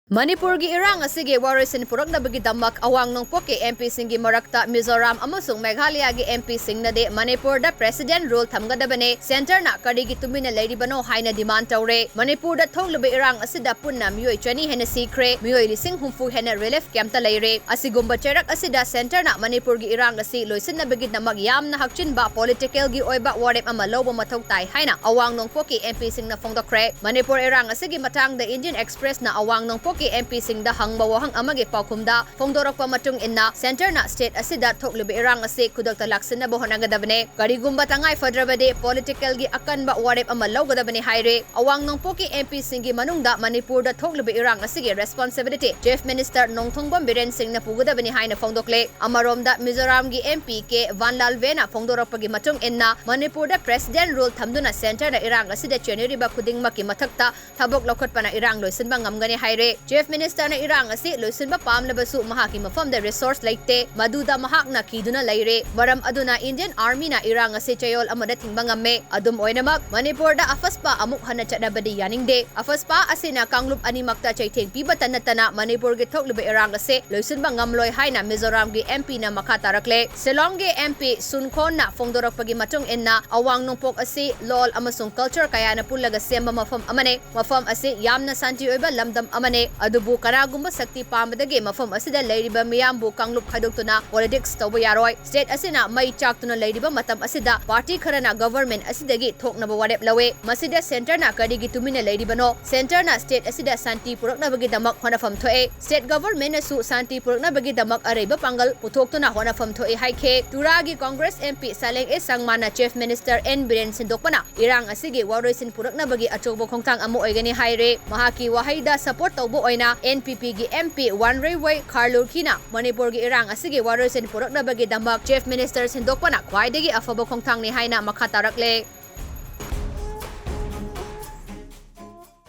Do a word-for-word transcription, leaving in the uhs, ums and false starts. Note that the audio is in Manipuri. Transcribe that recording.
ꯃꯅꯤꯄꯨꯔꯒꯤ ꯏꯔꯥꯡ ꯑꯁꯤꯒꯤ ꯋꯥꯔꯣꯏꯁꯤꯟ ꯄꯨꯔꯛꯅꯕꯒꯤꯗꯃꯛ ꯑꯋꯥꯡ ꯅꯣꯡꯄꯣꯛꯀꯤ M P ꯁꯤꯡꯒꯤ ꯃꯔꯛꯇ ꯃꯤꯖꯣꯔꯥꯝ ꯑꯃꯁꯨꯡ ꯃꯦꯘꯥꯂꯌꯥꯒꯤ M P ꯁꯤꯡꯅꯗꯤ ꯃꯅꯤꯄꯨꯔꯗ President Rule ꯊꯝꯒꯗꯕꯅꯤ, Centre ꯅ ꯀꯔꯤꯒꯤ ꯇꯨꯃꯤꯟꯅ ꯂꯩꯔꯤꯕꯅꯣ ꯍꯥꯏꯅ demand ꯇꯧꯔꯦ꯫ ꯃꯅꯤꯄꯨꯔꯗ ꯊꯣꯛꯂꯤꯕ ꯏꯔꯥꯡ ꯑꯁꯤꯗ ꯄꯨꯟꯅ ꯃꯤꯑꯣꯏ ꯆꯅꯤ ꯍꯦꯟꯅ ꯁꯤꯈ꯭ꯔꯦ, ꯃꯤꯑꯣꯏ ꯂꯤꯁꯤꯡ ꯍꯨꯝꯐꯨ ꯍꯦꯟꯅ relief camp ꯇ ꯂꯩꯔꯦ꯫ ꯑꯁꯤꯒꯨꯝꯕ ꯆꯩꯔꯛ ꯑꯁꯤꯗ Centre ꯅ ꯃꯅꯤꯄꯨꯔꯒꯤ ꯏꯔꯥꯡ ꯑꯁꯤ ꯂꯣꯏꯁꯤꯟꯅꯕꯒꯤꯗꯃꯛ ꯌꯥꯝꯅ ꯍꯛꯆꯤꯟꯕ political ꯒꯤ ꯑꯣꯏꯕ ꯋꯥꯔꯦꯞ ꯑꯃ ꯂꯧꯕ ꯃꯊꯧ ꯇꯥꯏ ꯍꯥꯏꯅ ꯑꯋꯥꯡ ꯅꯣꯡꯄꯣꯛꯀꯤ M P ꯁꯤꯡꯅ ꯐꯣꯡꯗꯣꯛꯈ꯭ꯔꯦ꯫ ꯃꯅꯤꯄꯨꯔ ꯏꯔꯥꯡ ꯑꯁꯤꯒꯤ ꯃꯇꯥꯡꯗ Indian Express ꯅ ꯑꯋꯥꯡ ꯅꯣꯡꯄꯣꯛꯀꯤ M P ꯁꯤꯡꯗ ꯍꯪꯕ ꯋꯥꯍꯪ ꯑꯃꯒꯤ ꯄꯥꯎꯈꯨꯝꯗ ꯐꯣꯡꯗꯣꯔꯛꯄ ꯃꯇꯨꯡ ꯏꯟꯅ, Centre ꯅ state ꯑꯁꯤꯗ ꯊꯣꯛꯂꯤꯕ ꯏꯔꯥꯡ ꯑꯁꯤ ꯈꯨꯗꯛꯇ ꯂꯥꯛꯁꯤꯟꯅꯕ ꯍꯣꯠꯅꯒꯗꯕꯅꯦ꯫ ꯀꯔꯤꯒꯨꯝꯕ ꯇꯉꯥꯏ ꯐꯗ꯭ꯔꯕꯗꯤ political ꯒꯤ ꯑꯀꯟꯕ ꯋꯥꯔꯦꯞ ꯑꯃ ꯂꯧꯒꯗꯕꯅꯤ ꯍꯥꯏꯔꯦ꯫ ꯑꯋꯥꯡ ꯅꯣꯡꯄꯣꯛꯀꯤ M P ꯁꯤꯡꯒꯤ ꯃꯅꯨꯡꯗ ꯃꯅꯤꯄꯨꯔꯗ ꯊꯣꯛꯂꯤꯕ ꯏꯔꯥꯡ ꯑꯁꯤꯒꯤ responsibility Chief Minister ꯅꯣꯡꯊꯣꯡꯕꯝ ꯕꯤꯔꯦꯟ ꯁꯤꯡꯅ ꯄꯨꯒꯗꯕꯅꯤ ꯍꯥꯏꯅ ꯐꯣꯡꯗꯣꯛꯂꯦ꯫ ꯑꯃꯔꯣꯝꯗ, ꯃꯤꯖꯣꯔꯥꯝꯒꯤ M P ꯀꯦ ꯚꯥꯟꯂꯥꯜꯚꯦꯅ ꯐꯣꯡꯗꯣꯔꯛꯄꯒꯤ ꯃꯇꯨꯡ ꯏꯟꯅ, ꯃꯅꯤꯄꯨꯔꯗ President Rule ꯊꯝꯗꯨꯅ Centre ꯅ ꯏꯔꯥꯡ ꯑꯁꯤꯗ ꯆꯦꯟꯅꯔꯤꯕ ꯈꯨꯗꯤꯡꯃꯛꯀꯤ ꯃꯊꯛꯇ ꯊꯕꯛ ꯂꯧꯈꯠꯄꯅ ꯏꯔꯥꯡ ꯂꯣꯏꯁꯤꯟꯕ ꯉꯝꯒꯅꯤ ꯍꯥꯏꯔꯦ꯫ Chief Minister ꯅ ꯏꯔꯥꯡ ꯑꯁꯤ ꯂꯣꯏꯁꯤꯟꯕ ꯄꯥꯝꯂꯕꯁꯨ ꯃꯍꯥꯛꯀꯤ ꯃꯐꯝꯗ resource ꯂꯩꯇꯦ, ꯃꯗꯨꯗ ꯃꯍꯥꯛꯅ ꯀꯤꯗꯨꯅ ꯂꯩꯔꯦ꯫ ꯃꯔꯝ ꯑꯗꯨꯅ Indian Army ꯅ ꯏꯔꯥꯡ ꯑꯁꯤ ꯆꯌꯣꯜ ꯑꯃꯗ ꯊꯤꯡꯕ ꯉꯝꯃꯦ꯫ ꯑꯗꯨꯝ ꯑꯣꯏꯅꯃꯛ, ꯃꯅꯤꯄꯨꯔꯗ ꯑꯐꯁꯄꯥ ꯑꯃꯨꯛ ꯍꯟꯅ ꯆꯠꯅꯕꯗꯤ ꯌꯥꯅꯤꯡꯗꯦ꯫ ꯑꯐꯁꯄꯥ ꯑꯁꯤꯅ ꯀꯥꯡꯂꯨꯞ ꯑꯅꯤꯃꯛꯇ ꯆꯩꯊꯦꯡ ꯄꯤꯕꯇ ꯅꯠꯇꯅ ꯃꯅꯤꯄꯨꯔꯒꯤ ꯊꯣꯛꯂꯤꯕ ꯏꯔꯥꯡ ꯑꯁꯤ ꯂꯣꯏꯁꯤꯟꯕ ꯉꯝꯂꯣꯏ ꯍꯥꯏꯅ ꯃꯤꯖꯣꯔꯥꯝꯒꯤ M P ꯅ ꯃꯈꯥ ꯇꯥꯔꯛꯂꯦ꯫ ꯁꯤꯂꯣꯡꯒꯤ M P ꯁꯨꯟ ꯈꯣꯟꯅ ꯐꯣꯡꯗꯣꯔꯛꯄꯒꯤ ꯃꯇꯨꯡ ꯏꯟꯅ, ꯑꯋꯥꯡ ꯅꯣꯡꯄꯣꯛ ꯑꯁꯤ ꯂꯣꯜ ꯑꯃꯁꯨꯡ culture ꯀꯌꯥꯅ ꯄꯨꯜꯂꯒ ꯁꯦꯝꯕ ꯃꯐꯝ ꯑꯃꯅꯤ꯫ ꯃꯐꯝ ꯑꯁꯤ ꯌꯥꯝꯅ ꯁꯥꯟꯇꯤ ꯑꯣꯏꯕ ꯂꯝꯗꯝ ꯑꯃꯅꯤ, ꯑꯗꯨꯕꯨ ꯀꯅꯥꯒꯨꯝꯕ ꯁꯛꯇꯤ ꯄꯥꯝꯕꯗꯒꯤ ꯃꯐꯝ ꯑꯁꯤꯗ ꯂꯩꯔꯤꯕ ꯃꯤꯌꯥꯝꯕꯨ ꯀꯥꯡꯂꯨꯞ ꯈꯥꯏꯗꯣꯛꯇꯨꯅ politics ꯇꯧꯕ ꯌꯥꯔꯣꯏ꯫ State ꯑꯁꯤꯅ ꯃꯩ ꯆꯥꯛꯇꯨꯅ ꯂꯩꯔꯤꯕ ꯃꯇꯝ ꯑꯁꯤꯗ party ꯈꯔꯅ government ꯑꯁꯤꯗꯒꯤ ꯊꯣꯛꯅꯕ ꯋꯥꯔꯦꯞ ꯂꯧꯏ꯫ ꯃꯁꯤꯗ Centre ꯅ ꯀꯔꯤꯒꯤ ꯇꯨꯃꯤꯟꯅ ꯂꯩꯔꯤꯕꯅꯣ? Centre ꯅ state ꯑꯁꯤꯗ ꯁꯥꯟꯇꯤ ꯄꯨꯔꯛꯅꯕꯒꯤꯗꯃꯛ ꯍꯣꯠꯅꯐꯝ ꯊꯣꯛꯑꯦ꯫ State government ꯅꯁꯨ ꯁꯥꯟꯇꯤ ꯄꯨꯔꯛꯅꯕꯒꯤꯗꯃꯛ ꯑꯔꯩꯕ ꯄꯥꯡꯒꯜ ꯄꯨꯊꯣꯛꯇꯨꯅ ꯍꯣꯠꯅꯐꯝ ꯊꯣꯛꯏ ꯍꯥꯏꯈꯤ꯫ ꯇꯨꯔꯥꯒꯤ Congress M P ꯁꯥꯂꯦꯡ ꯑꯦ ꯁꯪꯃꯥꯅ Chief Minister N ꯕꯤꯔꯦꯟ ꯁꯤꯟꯗꯣꯛꯄꯅ ꯏꯔꯥꯡ ꯑꯁꯤꯒꯤ ꯋꯥꯔꯣꯏꯁꯤꯟ ꯄꯨꯔꯛꯅꯕꯒꯤ ꯑꯆꯧꯕ ꯈꯣꯡꯊꯥꯡ ꯑꯃ ꯑꯣꯏꯒꯅꯤ ꯍꯥꯏꯔꯦ꯫ ꯃꯍꯥꯛꯀꯤ ꯋꯥꯍꯩꯗ support ꯇꯧꯕ ꯑꯣꯏꯅ N P P ꯒꯤ M P ꯋꯥꯟꯔꯩꯋꯥꯏ ꯈꯥꯔꯂꯨꯔꯈꯤꯅ ꯃꯅꯤꯄꯨꯔꯒꯤ ꯏꯔꯥꯡ ꯑꯁꯤꯒꯤ ꯋꯥꯔꯣꯏꯁꯤꯟ ꯄꯨꯔꯛꯅꯕꯒꯤꯗꯃꯛ Chief Minister ꯁꯤꯟꯗꯣꯛꯄꯅ ꯈ꯭ꯋꯥꯏꯗꯒꯤ ꯑꯐꯕ ꯈꯣꯡꯊꯥꯡꯅꯤ ꯍꯥꯏꯅ ꯃꯈꯥ ꯇꯥꯔꯛꯂꯦ꯫